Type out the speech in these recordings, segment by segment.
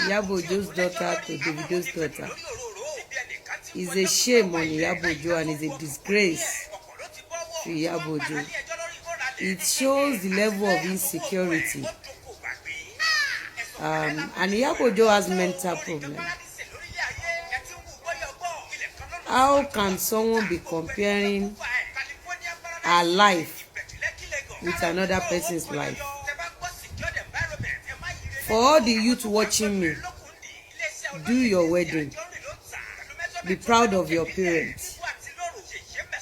Iyabo Ojo's daughter to Davido's daughter is a shame on Iyabo Ojo and is a disgrace to Iyabo Ojo. It shows the level of insecurity. And Iyabo Ojo has mental problem. How can someone be comparing her life with another person's life? For all the youth watching me, do your wedding. Be proud of your parents.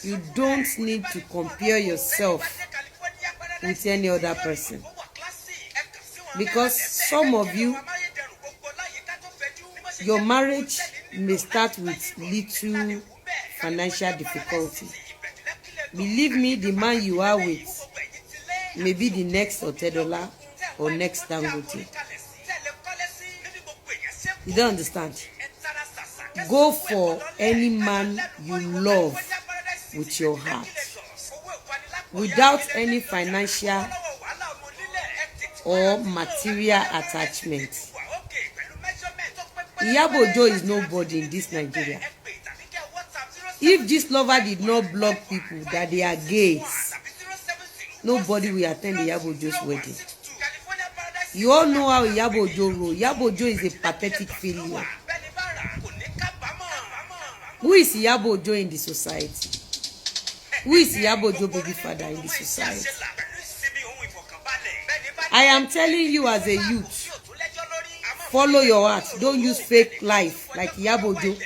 You don't need to compare yourself with any other person. Because some of you, your marriage may start with little financial difficulty. Believe me, the man you are with may be the next Otedola or next Dangote. You don't understand. Go for any man you love with your heart, without any financial or material attachment. Iyabo Ojo is nobody in this Nigeria. If this lover did not blog people that they are gays, nobody will attend Iyabo Ojo's wedding. You all know how Iyabo Ojo roll. Iyabo Ojo is a pathetic failure. Who is Iyabo Ojo in the society? Who is Iyabo Ojo baby father in the society? I am telling you, as a youth, follow your heart. Don't use fake life like Iyabo Ojo.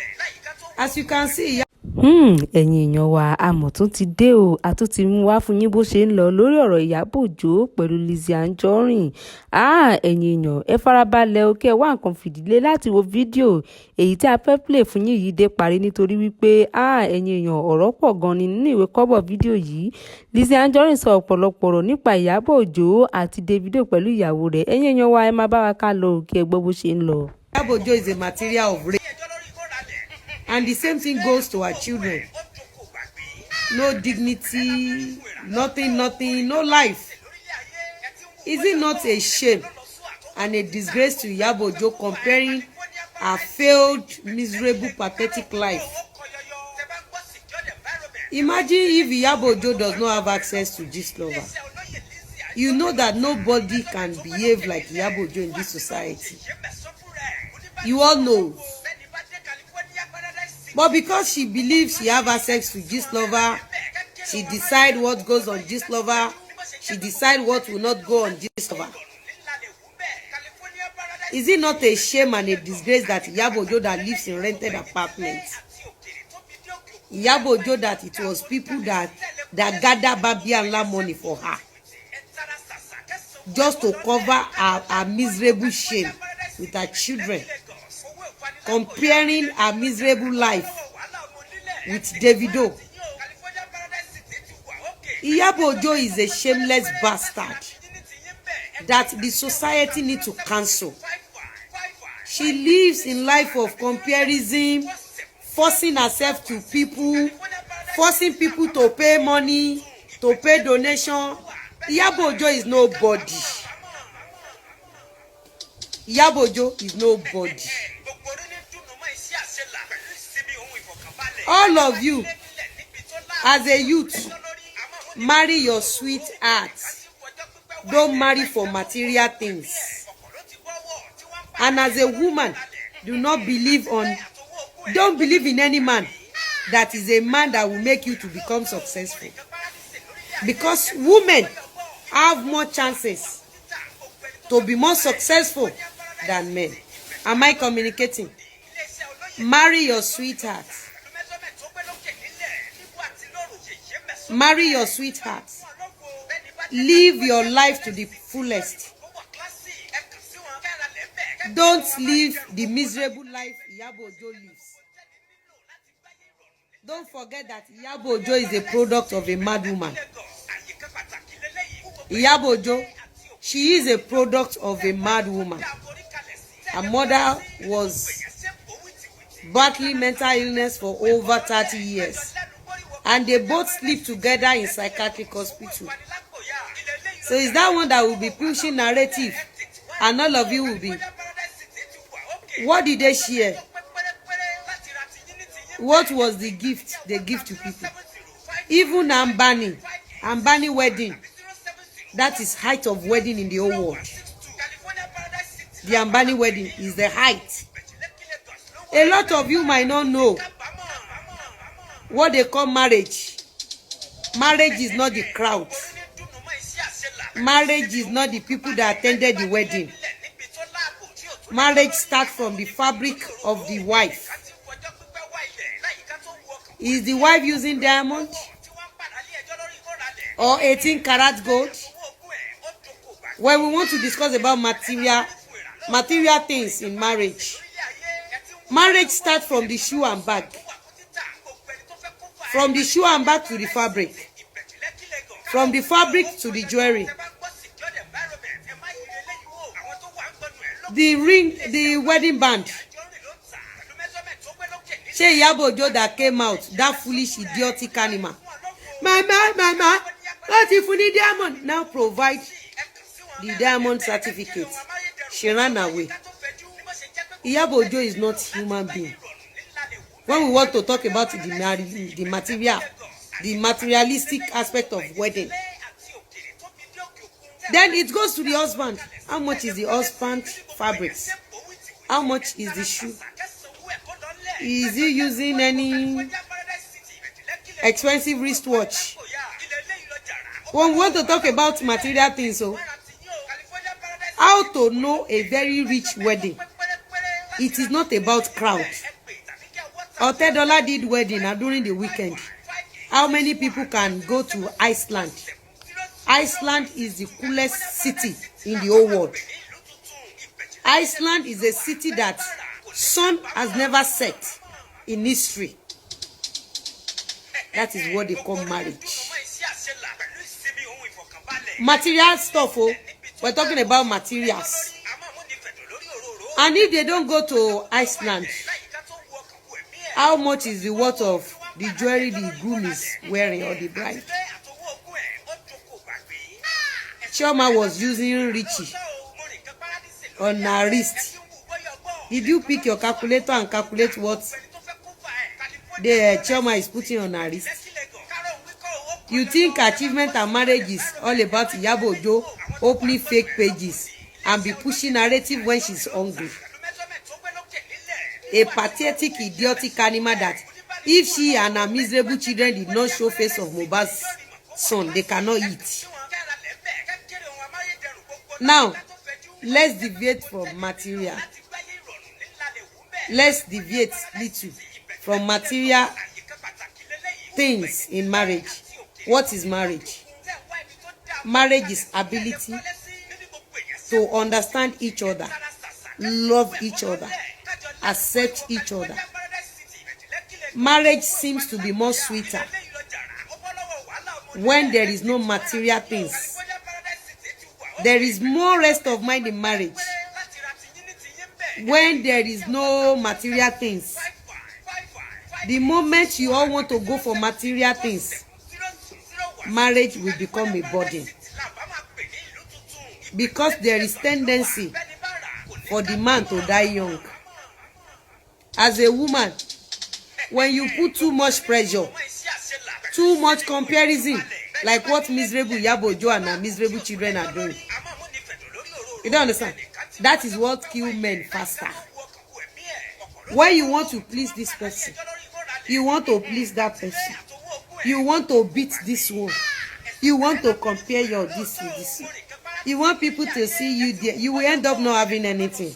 As you can see, Ẹ̀yin èèyàn wa, àmọ̀ tún ti dé o. A tún ti mú wá fún yín bó ṣe ń lọ lórí ọ̀rọ̀ Ìyábọ̀ Òjó pẹ̀lú Lizzy Anjorin. Ẹ̀yin èèyàn, ẹ farabalẹ̀ o, kí ẹ wá nǹkan fìdí lé láti wo fídíò èyí tí a fẹ́ play fún yín yìí dé parí, nítorí wípé, ẹ̀yin èèyàn, ọ̀rọ̀ pọ̀ gan ni nínú ìwé kọ́bọ̀ fídíò yìí. Lizzy Anjorin sọ ọ̀pọ̀lọpọ̀ ọ̀rọ̀ nípa Ìyábọ̀ Òjó àti Davido pẹ̀lú ìyàwó rẹ̀. Ẹ̀yin èèyàn wa, ẹ máa bá wa ká lọ, kí ẹ gbọ́ bó ṣe ń lọ. Iyabo Ojo is a material of rape. And the same thing goes to her children. No dignity, nothing, nothing, no life. Is it not a shame and a disgrace to Iyabo Ojo, comparing her failed, miserable, pathetic life? Imagine if Iyabo Ojo does not have access to Gistlover. You know that nobody can behave like Iyabo Ojo in this society. You all know. But because she believes she have access to Gistlover, she decide what goes on Gistlover, she decide what will not go on Gistlover. Is it not a shame and a disgrace that Iyabo Ojo that lives in rented apartments, Iyabo Ojo that it was people that gather Babianla money for her just to cover her miserable shame with her children, comparing her miserable life with Davido? Iyabo Ojo is a shameless bastard that the society need to cancel. She lives in life of comparison, forcing herself to people, forcing people to pay money, to pay donation. Iyabo Ojo is nobody. Iyabo Ojo is nobody. All of you, as a youth, marry your sweetheart. Don't marry for material things. And as a woman, do not believe on don't believe in any man that is a man that will make you to become successful, because women have more chances to be more successful than men. Am I communicating? Marry your sweetheart. Marry your sweetheart. Live your life to the fullest. Don't live the miserable life Iyabo Ojo lives. Don't forget that Iyabo Ojo is a product of a mad woman. Iyabo Ojo, she is a product of a mad woman. Her mother was battling mental illness for over 30 years, and they both sleep together in psychiatric hospital. So is that one that will be pushing narrative, and all of you will be What did they share? What was the gift they give to people? Even Ambani wedding, that is height of wedding in the whole world. The Ambani wedding is the height. A lot of you might not know what they call marriage. Marriage is not the crowd. Marriage is not the people that attended the wedding. Marriage starts from the fabric of the wife. Is the wife using diamond or 18 karat gold? When we want to discuss about material things in marriage, marriage starts from the shoe and bag. From the shoe and bag to the fabric. From the fabric to the jewelry. The ring, the wedding band. Ṣé Ìyábọ̀ Òjó that came out, that foolish idiotic animal? Mama, mama, wọ́n ti fún ní diamond. Now provide the diamond certificate. She ran away. Ìyábọ̀ Òjó is not human being. When we want to talk about the materialistic aspect of wedding, then it goes to the husband. How much is the husband fabrics? How much is the shoe? Is he using any expensive wristwatch? When we want to talk about material things, so how to know a very rich wedding? It is not about crowd. Otedola did wedding now during the weekend. How many people can go to Iceland? Iceland is the coolest city in the whole world. Iceland is a city that sun has never set in history. That is what they call marriage. Material stuff, oh, we're talking about materials. And if they don't go to Iceland, how much is the worth of the jewelry the groom is wearing or the bride? Chioma was using Richie on her wrist. Did you pick your calculator and calculate what the Chioma is putting on her wrist? You think achievement and marriage is all about Iyabo Ojo opening fake pages and be pushing narrative when she's hungry? A pathetic, idiotic animal that if she and her miserable children did not show face of Mohbad's son, they cannot eat. Now, let's deviate from material. Let's deviate little from material things in marriage. What is marriage? Marriage is ability to understand each other, love each other, accept each other. Marriage seems to be more sweeter when there is no material things. There is more rest of mind in marriage when there is no material things. The moment you all want to go for material things, marriage will become a burden, because there is tendency for the man to die young. As a woman, when you put too much pressure, too much comparison, like what miserable Iyabo Ojo and her miserable children are doing, you don't understand? That is what kill men faster. When you want to please this person, you want to please that person, you want to beat this one, you want to compare your this with this one, you want people to see you there, you will end up not having anything,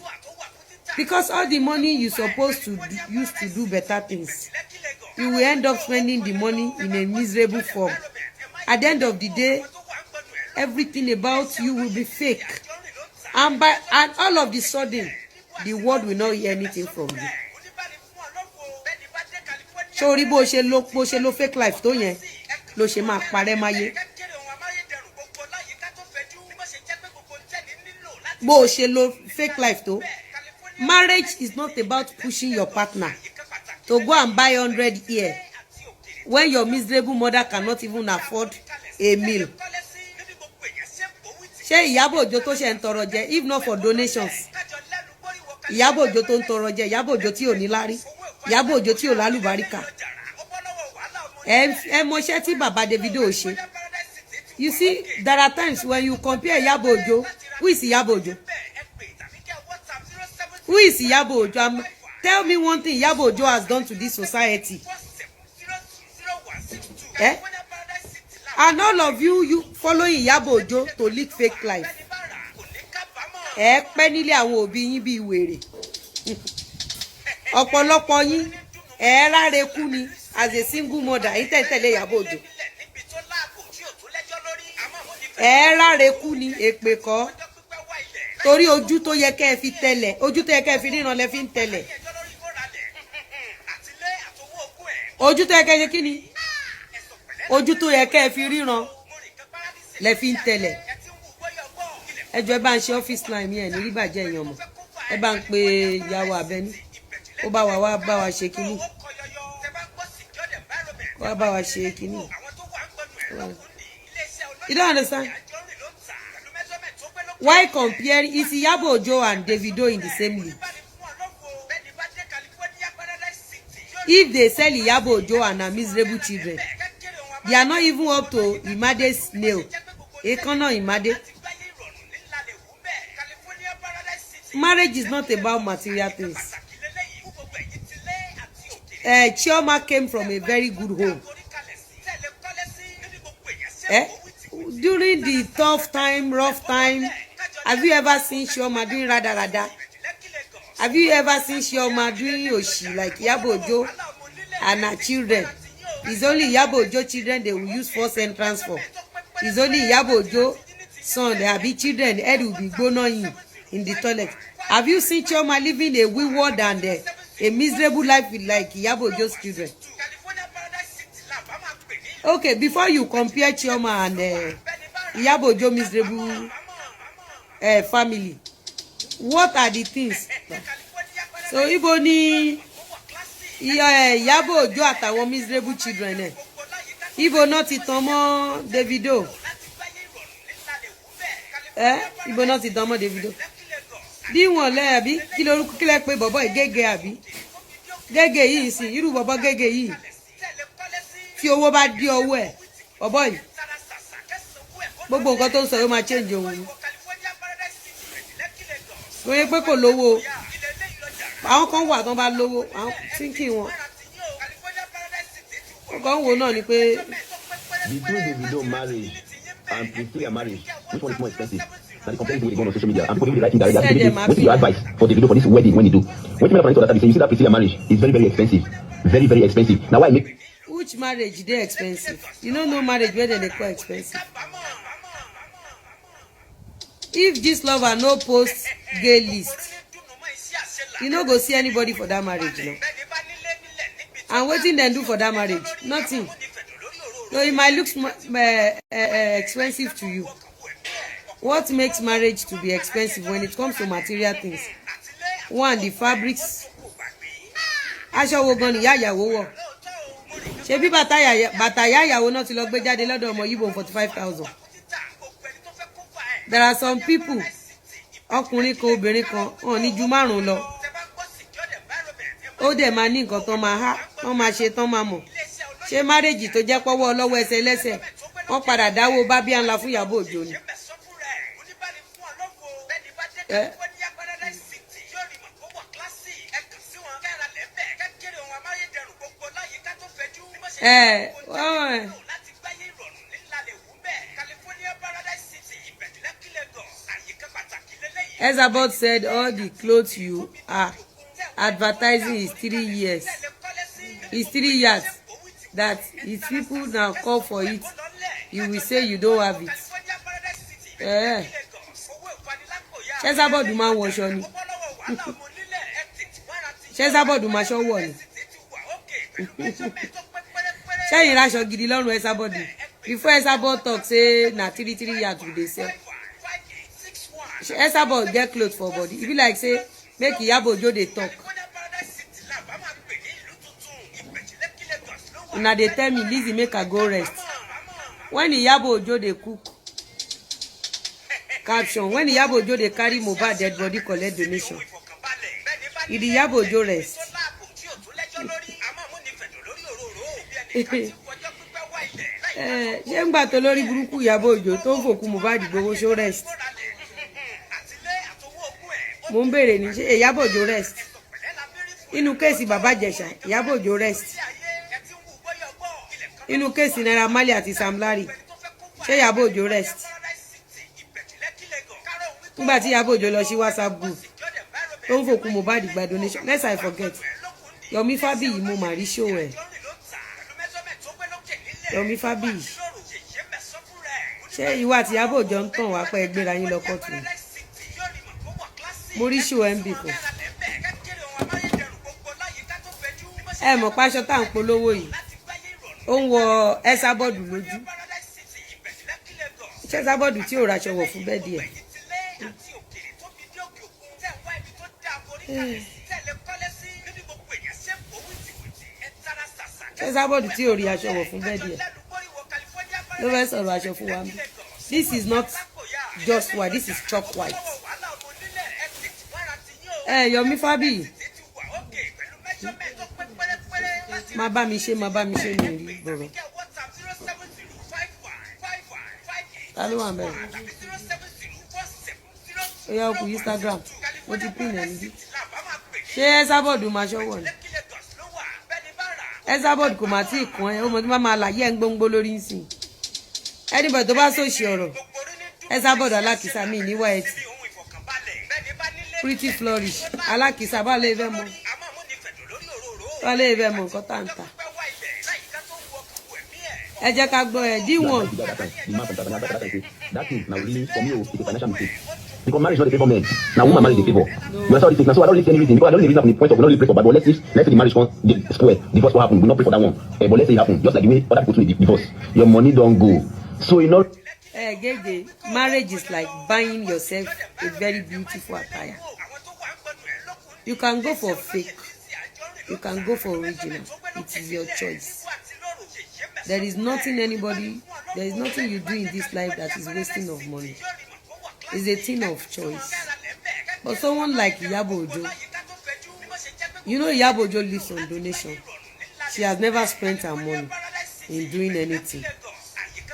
because all the money you supposed to do, use to do better things, you will end up spending the money in a miserable form. At the end of the day, everything about you will be fake, and all of the sudden, the world will not hear anything from you. Sórí bó ṣe lo fake life tó yẹn ló ṣe máa parẹ́ máyé. Bó ṣe lo fake life tó. Marriage is not about pushing your partner to go and buy 100 here when your miserable mother cannot even afford a meal. Ṣé Ìyábọ̀ Òjó tó ṣe ń tọrọ jẹ, if not for donations, Ìyábọ̀ Òjó tó ń tọrọ jẹ, Ìyábọ̀ Òjó tí ò ní lárí, Ìyábọ̀ Òjó tí ò lálùbáríkà. Ẹ mọṣẹ́ tí bàbá Davido ṣe. You see, there are times when you compare Ìyábọ̀ Òjó. Who is Ìyábọ̀ Òjó? Who is Ìyábọ̀ Òjó? Tell me one thing Ìyábọ̀ Òjó has done to this society. Eh? And all of you, you following Ìyábọ̀ Òjó to live fake life, ẹ pẹ́ nílé àwọn òbí yín bíi wèrè. Ọ̀pọ̀lọpọ̀ yín, ẹ ráre kú ni as a single mother. Yín tẹ̀lé Ìyábọ̀ Òjó, ẹ ráre kú ni. Èpè kọ́, torí ojú tó yẹ kẹ́ ẹ fi tẹ̀lẹ̀, ojú tó yẹ kẹ́ ẹ fi ríran lẹ fi ń tẹ̀lẹ̀. Ojú tó yẹ kẹ́ ẹ ṣe kí ni, ojú tó yẹ kẹ́ ẹ fi ríran lẹ fi ń tẹ̀lẹ̀. Ẹ jọ̀ọ́, ẹ bá ń ṣe office line yẹn ní rí bàjẹ́ èèyàn mọ̀. Ẹ bá ń pe ìyàwó Abẹ́ní, ó bá wa wá bá wa ṣe kínní, wá bá wa ṣe kínní. You don't understand why comparing. Is Iyabo Ojo and Davido in the same league? If they sell Iyabo Ojo and her miserable children, they are not even up to Imade's nail, èékánná Imade. Marriage is not about material things. Chioma came from a very good home. Eh? During the tough time, rough time, have you ever seen Chioma doing rada rada? Have you ever seen Chioma doing oshi like Iyabo Ojo and her children? It's only Iyabo Ojo children they will use forced entrance for. It's only Iyabo Ojo son, abi children, head will be gbóná in the toilet. Have you seen Chioma living a wayward and a miserable life with like Iyabo Ojo's children? Okay, before you compare Chioma and Iyabo Ojo miserable family, what are the things? So ibo ni Iyabo Ojo àtàwọn miserable children ẹ, ibo náà ti tàn mọ́ Davido? Ẹ ibo náà ti tàn mọ́ Davido bí wọn lẹ, àbí kí lorúkọ kí lẹ pé bọ̀bọ̀ ìgégé, àbí gégé yìí sí irú bọ̀bọ̀ gégé yìí, tí owó bá dí ọwọ́ ẹ̀, bọ̀bọ̀ yìí, gbogbo nǹkan tó ń sọ yóò máa change òun ni. Kò yẹ pé kò lówó. Àwọn kan wà tán bá lówó, àwọn thinking wọn, ọkàn wo náà ni pé. Between Davido marriage and Priscilla marriage, which one is more expensive? Na the complaint wey dey go on social media and people dey write him directly. Send them. Wetin your advice for Davido for this wedding when he do? Wetin me I understand be say, you see that Priscilla marriage is very, very expensive, very, very expensive. Na why I make Which marriage dey expensive? You no know marriage wey dem dey call expensive? If Gistlover no post gay list, you no go see anybody for that marriage no. And wetin dem do for that marriage? Nothing. So e might look expensive to you. What makes marriage to be expensive when it comes to material things? One, the fabrics. Aṣọ wo gan ni ìyá ìyàwó wọ̀? Ṣé bí bàtà ìyá ìyàwó náà ti lọ gbé jáde lọ́dọ̀ ọmọ yìí, 45,000. There are some people, ọkùnrin kan, obìnrin kan, wọn ní ju márùn lọ, ó dẹ̀ máa ní nǹkan tán máa há, tán máa ṣe, tán máa mọ̀ ṣé marriage tó jẹ́ pọ́wọ́ ọlọ́wọ́ ẹsẹ̀ lẹ́sẹ̀, wọ́n padà dáwó bábíà ńlá fún Ìyábọ̀ Òjó ni. Eh? Eh, oh, Esabod said all the clothes you are advertising is 3 years. Is 3 years that if people now call for it, you will say you don't have it. Eh. Esabod máa ń wọṣọ ni? Esabod máa ṣọ́ wọ̀ ni? Ṣẹ́yìn raṣọ gidi lọ́rùn Esabod? Before Esabod talk say na three three yards we dey sell, Esabod get cloth for body. E be like say make Iyabo Ojo dey talk. Una dey tell me, "Lizzy, make I go rest." When Iyabo Ojo dey cook caption, when Iyabo Ojo dey carry Mohbad dead body collect donation. Did Iyabo Ojo rest? Ṣé ń gbà tó lórí burúkú Ìyábọ̀ Òjó tó ń fòkú Mohbad gbowó, ṣó rest? Mo ń béèrè ní, ṣé Ìyábọ̀ Òjó rest nínú case Bàbá Ìjẹ̀ṣà? Ìyábọ̀ Òjó rest nínú case Naira Marley àti Sam Larry? Ṣé Ìyábọ̀ Òjó rest nígbà tí Ìyábọ̀ Òjó lọ sí WhatsApp group tó ń fòkú Mohbad gba donation? Lest I forget, Yomi Fabiyi, mo mà rí show ẹ̀. Yomi Fabiyi, ṣé ìwà àti Ìyábọ̀ Òjó ń tàn wá pé ẹ gbéra yín lọ kóòtù? Mo rí show ẹ̀ ń bì kan. Ẹ mọ̀ páṣọ tá à ń polówó yìí, ó ń wọ Esabod lójú. Ṣé Esabod tí ò raṣọ wọ̀ fún bẹ́ẹ̀dì ẹ̀? Ṣé Esabod tí ò rí aṣọ wọ̀ fún bẹ́ẹ̀dì ẹ̀ ló fẹ́ sọ̀rọ̀ aṣọ fún wa? This is not just white, this is chalk white. Ẹ Yomi Fabiyi, máa bá mi ṣe, máa bá mi ṣe ní rí bọ̀rọ̀. Ta ló wà ń bẹ̀rẹ̀? Ó yá, okùn Instagram, mo ti pín ẹ̀ níbí. Ṣé Esabod máa ṣọ́wọ́ ni? Esabod kò má tí ì kàn ẹ́. Ó mọ tí wọ́n máa láyé ẹ̀ ń gbóngbó lórí ń sìn. Anybody tó bá sòṣì ọ̀rọ̀ Esabod, alákìísà mi níwá ẹ̀ tì. Pretty Flourish, alákìísà bá lè fẹ́ mọ, bá lè fẹ́ mọ nǹkan tá à ń tà. Ẹ jẹ́ ká gbọ́ ẹ̀ D1. The man from Tanzania that time say that thing na really for me o, it's a financial mistake, because marriage no dey favour men, na woman marriage dey favour. You understand all these things na? So I don't really see any reason, because I don't really reason from the point of we no really pray for bad. But let's say the marriage come dey square, divorce, what happen, we no pray for that one, but let's say e happen, just like the way other people too dey divorce, your money don go, so e no. Ẹ gègé, marriage is like buying yourself a very beautiful attire. You can go for fake, you can go for original, it is your choice. There is nothing you do in this life that is wasting of money. It's a thing of choice. But someone like Iyabo Ojo, you know, Iyabo Ojo lives on donation. She has never spent her money in doing anything.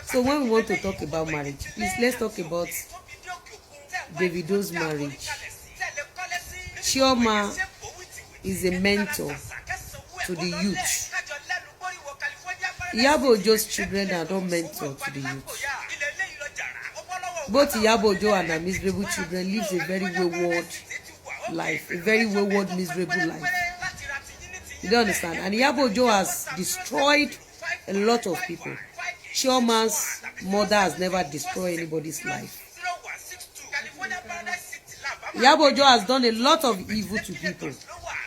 So when we want to talk about marriage, please, let's talk about Davido's marriage. Chioma is a mentor to the youth. Iyabo Ojo's children are not mentor to the youth. Both Iyabo Ojo and her miserable children lives a very wayward life, a very wayward, miserable life. You don't understand? And Iyabo Ojo has destroyed a lot of people. Chioma's mother has never destroyed anybody's life. Iyabo Ojo has done a lot of evil to people.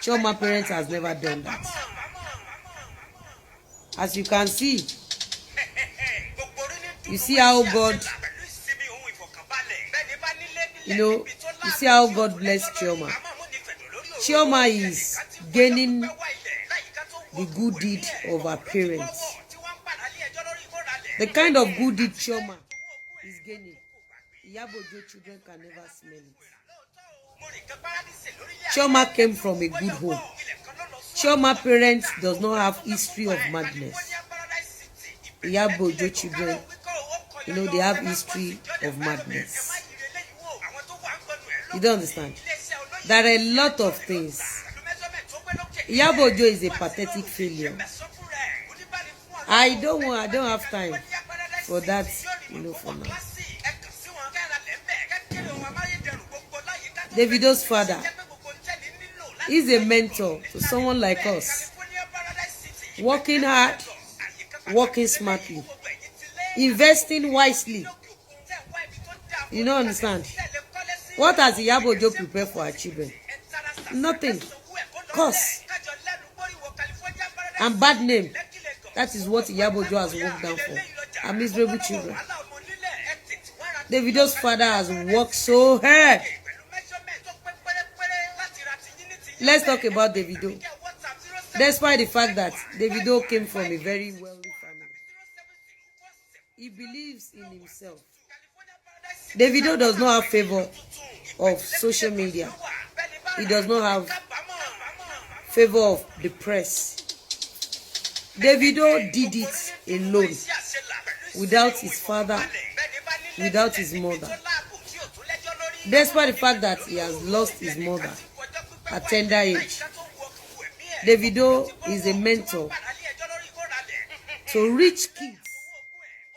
Chioma parents has never done that. As you can see, you see how God, you see how God bless Chioma. Chioma is gaining the good deed of her parents. The kind of good deed Chioma is gaining, Iyabo Ojo children can never smell it. Chioma came from a good home. Chioma parents does not have history of madness. Iyabo Ojo children, they have history of madness. You don't understand? There are a lot of things. Iyabo Ojo is a pathetic failure. I don't have time for that for now. Davido's father is a mentor to someone like us. Working hard, working smartly, investing wisely. You don't understand? What has Iyabo Ojo prepared for her children? Nothing. Curse and bad name. That is what Iyabo Ojo has worked down for. Her miserable children. Davido's father has worked so hard. Let's talk about Davido. Despite the fact that Davido came from a very wealthy family, he believes in himself. Davido does not have favor of social media. He does not have favour of the press. Davido did it alone, without his father, without his mother, despite the fact that he has lost his mother at tender age. Davido is a mentor to rich kids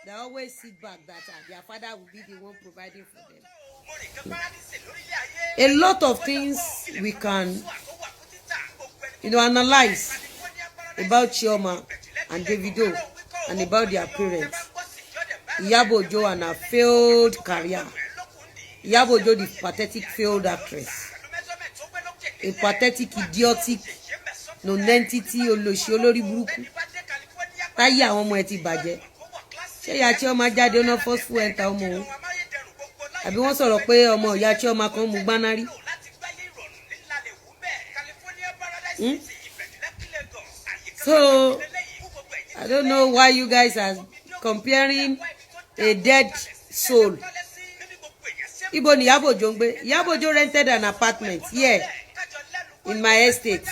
that always sit back that their father will be the one providing for them. A lot of things we can analyze about Chioma and Davido and about their parents. Iyabo Ojo and her failed career. Iyabo Ojo, the pathetic failed actress. A pathetic, idiotic, nonentity, olóṣì, olórí burúkú. Táyé àwọn ọmọ ẹ ti bàjẹ́. Ṣé ìyá Chioma jáde ọ̀nà forceful enter ọmọ òun? Àbí wọ́n sọ̀rọ̀ pé ọmọ ìyá Chioma kan mú gbaná rí? So, I don't know why you guys are comparing a dead soul. Ibo ni Iyabo Ojo ń gbé? Iyabo Ojo rented an apartment here in my estate.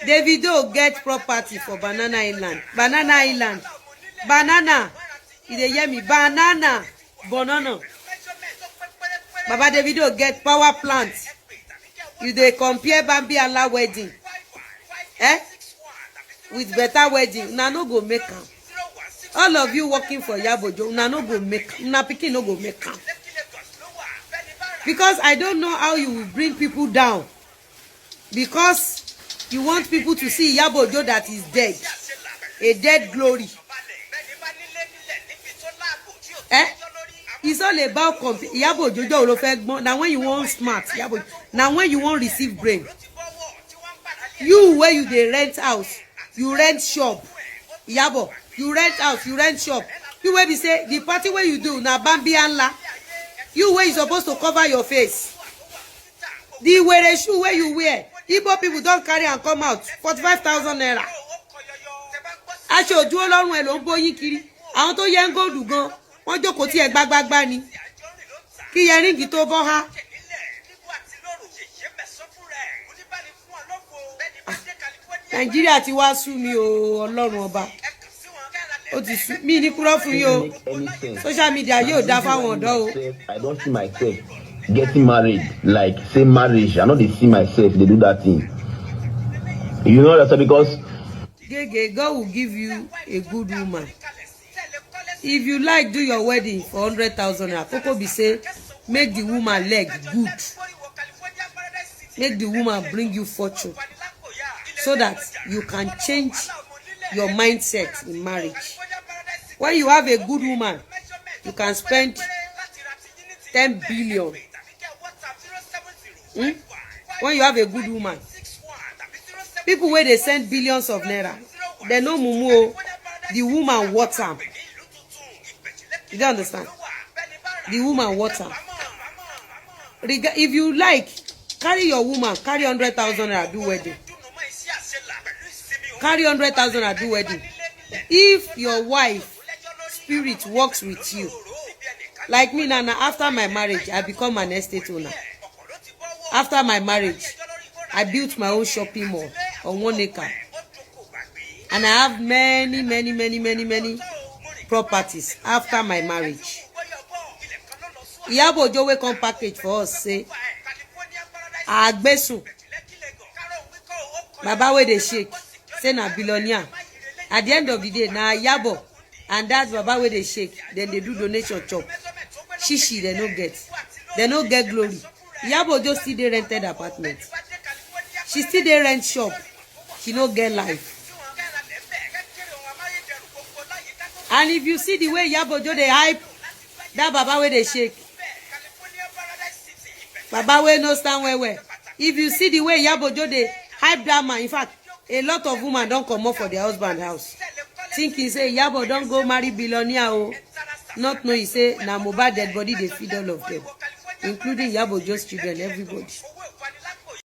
Davido get property for Banana Island. Banana Island. Banana. You dey hear me? Banana. Banana. Baba Davido get power plant. You dey compare Bambi Ala wedding, eh, with better wedding. Una no go make am. All of you working for Iyabo Ojo, una no go make am. Una pikin no go make am. Because I don't know how you will bring people down. Because you want people to see Iyabo Ojo that is dead. A dead glory. Eh? It's all about Iyabo Ojo jọ́ ló fẹ́ gbọ́n. Na when you wan smart, Iyabo Ojo. Na when you wan receive brain. You wey you dey rent house, you rent shop. Iyabo, you rent house, you rent shop. You wey be say the party wey you do na Bambi ńlá. You wey you suppose to cover your face. The were shoe wey you wear, Igbo people don carry am come out, 45,000 naira. Aṣọ òdúró lọ́rùn ẹ̀ ló ń bóyín kiri. Àwọn tó yẹ ń gold gan, wọ́n jókòó tí ẹ gbágbágbá ni. Kí earring tó bọ́ há. Nàìjíríà ti wá sú mi o, Ọlọ́run ọba. Ó ti sú mi ní kúrọ́ fún yín o. Make any sense. Social media yóò dá fáwọn ọ̀dọ́ o. I don see myself getting married, like say marriage. I no dey see myself dey do that thing. You know that's because Gege, God will give you a good woman. If you like, do your wedding for 100,000 naira. Koko be say make the woman leg good. Make the woman bring you fortune so that you can change your mindset in marriage. When you have a good woman, you can spend 10 billion. When you have a good woman, people wey dey send billions of naira, dem no mumu o. The woman worth am. You don't understand? The woman worth am. If you like, carry your woman, carry 100,000 naira do wedding. Carry 100,000 naira do wedding. If your wife spirit works with you, like me now, na after my marriage, I become an estate owner. After my marriage, I built my own shopping mall on 1 acre. And I have many, many, many, many, many properties after my marriage. Iyabo Ojo wey come package for us say, Agbesun, Baba wey dey shake, say na billionaire. At the end of the day, na Iyabo and that Baba wey dey shake, dem dey do donation chop. Shishi dem no get. Dem no get glory. Iyabo Ojo still dey rented apartment. She still dey rent shop. She no get life. And if you see the way Iyabo Ojo dey hype that Baba wey dey shake, Baba wey no stand well well. If you see the way Iyabo Ojo dey hype that man, in fact, a lot of women don comot for their husband house, thinking say Iyabo don go marry billionaire o, not knowing say na Mohbad dead body dey feed all of them, including Iyabo Ojo's children, everybody.